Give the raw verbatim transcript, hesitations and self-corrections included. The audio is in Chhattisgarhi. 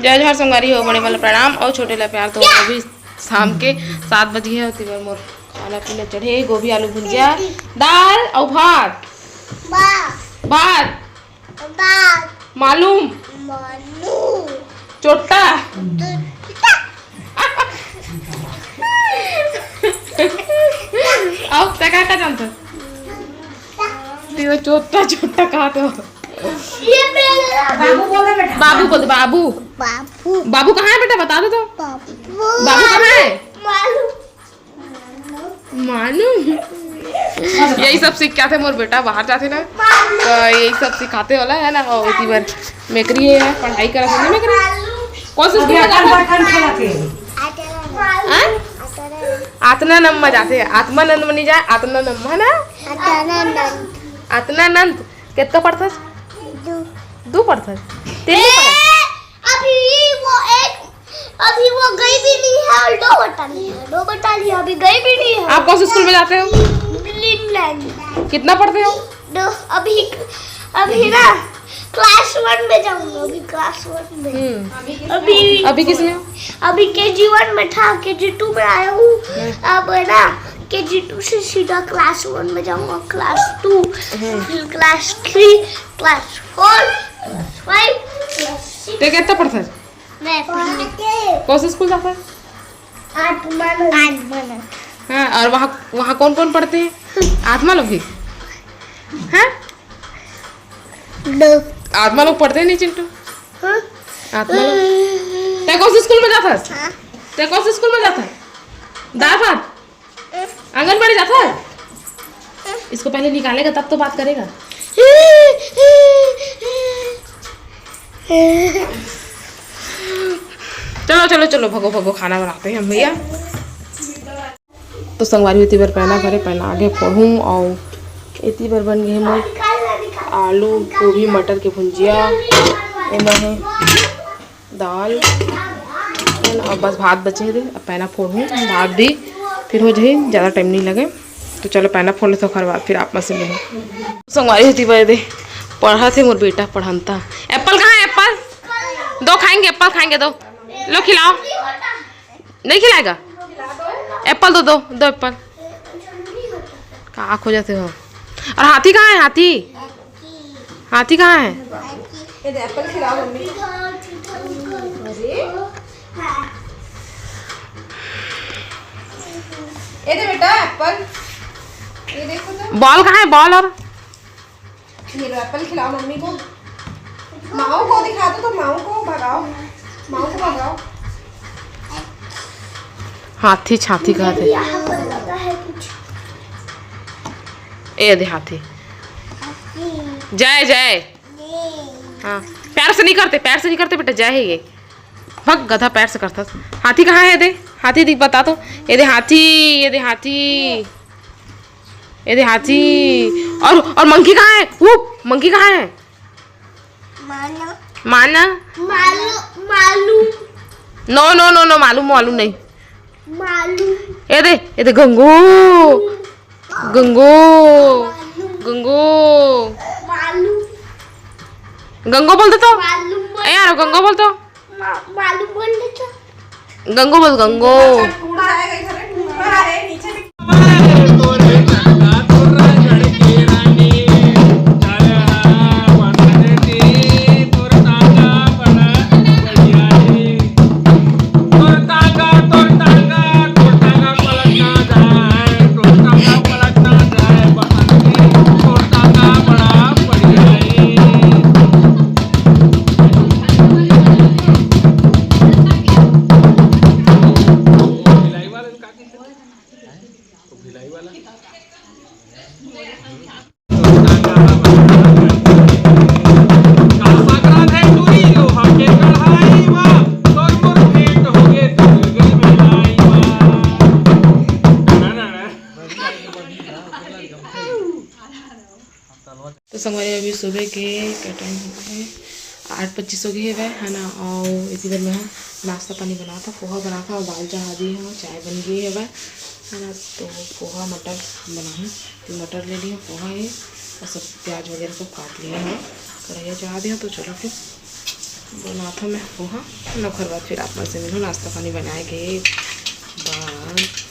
जय जोहार संगवारी हो, बड़े वाला प्रणाम अउ छोटे ला प्यार। तो अभी शाम के सात बजे हे, ओती बर मोर खाना पीना चढ़े, गोभी आलू भुंजिया, दाल अउ भात। बा- भात। बा- मालूम। मालूम। चोट्टा। चोट्टा। अउ तैं का का जानत हस? तें चोट्टा चोट्टा कहा तो। ये मेरा बाबू बोल दे बेटा। बाबू बोल दे, बाबू। बाबू। बाबू कहाँ हे बेटा, बता दे तो। बाबू। बाबू कहाँ हे? मालूम। मालूम। यही सब सीख के आथे मोर बेटा, बाहर जाथे ना, तो यही सब सिखाथे ओला, है ना। अउ ओती बर मेकरी हे, पढ़ाई करत हे ना मेकरी। कौन से स्कूल में जाथे? हाँ? आतना नम्मा जाथे, आत्मानंद में नहीं जाए, आतना नम्मा, है ना? आतना नंद। आतना नंद। कितना पढ़थस? दू। दू पढ़थस? तीन नहीं पढ़थस? अभी वो एक, अभी वो गई भी नहीं है और दो बटा लिया, दो बटा लिया, अभी गई भी नहीं है। आप कौन से स्कूल में जाते हो? ग्रीनलैंड। कितना पढ़ते हो? दो। अभी, अभी ना क्लास वन में जाऊंगा, अभी क्लास वन में। हम्म। अभी अभी किस में हो? अभी के जी वन में था, के जी टू में आया हूँ। हम्म। अब है ना, के जी टू से सीधा क्लास वन में जाऊंगा, क्लास टू, हम्म। फिर क्लास थ्री, क्लास फोर, क्लास फाइव, क्लास सिक्स। तें कितना पढ़थस? मैं पढ़ने। कौन से स्कूल जाथस? आत्मानंद। आत्मानंद। हाँ, और वहाँ, वहाँ कौन कौन पढ़थे? आत्मा लोग भी? हाँ? दो। आत्मा लोग पढ़थे नहीं चिंटू? हाँ। आत्मा लोग। तें कौन से स्कूल में जाथस? हाँ। तें कौन से स्कूल में जाथस? दाल भात? आंगनबाड़ी जाथस? इसको पहले निकालेगा तब तो बात करेगा। चलो, चलो, चलो, भगो, भगो, खाना बनाते हैं हम भैया। तो संगवारी, एती बर पैना भरे, पैना आगे फोड़हूँ, अउ एती बर बन गे हे मोर आलू, गोभी, मटर के भुंजिया। एमा हे दाल, है ना, अउ बस भात बचे हे दे। अब पैना फोड़हूँ, भात भी फिर हो जाही, ज़्यादा टाइम नहीं लगे। तो चलो, पैना फोड़ लेथों, ओखर बाद फिर आप मन से मिलहूँ। संगवारी, एती बर दे पढ़त हे मोर बेटा, पढ़ंता। एप्पल कहाँ है? एप्पल दो, खाएंगे, एप्पल खाएंगे, दो। लो, खिलाओ। नहीं खिलाएगा? एप्पल दो, दो, दो एप्पल। का खोजत हो? और हाथी कहाँ है, हाथी? हाथी कहाँ है? ये दे, एप्पल खिलाओ मम्मी को। अरे। ये दे बेटा, एप्पल। ये देखो तो। बॉल कहाँ है, बॉल? और ये लो, एप्पल खिलाओ मम्मी को। माओ को दिखा दो, तो माओ को भगाओ, माओ को भगाओ। हाथी छाती खात हे। यहाँ पर लगा है कुछ। ए दे हाथी। हाथी। जय, जय। ये। हाँ, पैर से नहीं करते, पैर से नहीं करते बेटा, जय है ये। भग गधा, पैर से करता। हाथी कहाँ है? दे हाथी, दिख, बता तो। ये दे हाथी, ये दे हाथी। ये दे हाथी। और, और मंकी कहाँ है? वो मंकी कहाँ है? माना। माना। मालू-, मालूम। No, no, no, no, मालूम, मालूम नहीं। मालूम। ये दे, ये दे गंगो। गंगो। मालूम। गंगो। मालूम। गंगो बोल दे तो। मालूम बोल ए यार, गंगो बोल तो। मा-, मालूम बोल दे तो। गंगो बोल, गंगो। तो संगवारी, अभी सुबह के क्या टाइम हो गया है, आठ पच्चीस हो गए हवय, है ना। और इसी बार मैं नाश्ता पानी बनाता, पोहा बनाता और दाल चढ़ा दी हूँ, चाय बन गई हवय, है ना। तो पोहा मटर बनाहूँ, तो मटर ले लिया, पोहा है और सब प्याज वगैरह सब काट लिया है, कढ़ाइया चढ़ा दिया। तो चलो फिर बनाथों मैं, वो हाँ, ओखर बाद फिर आप मन से मिलहूँ नाश्ता पानी बनाए के बाद।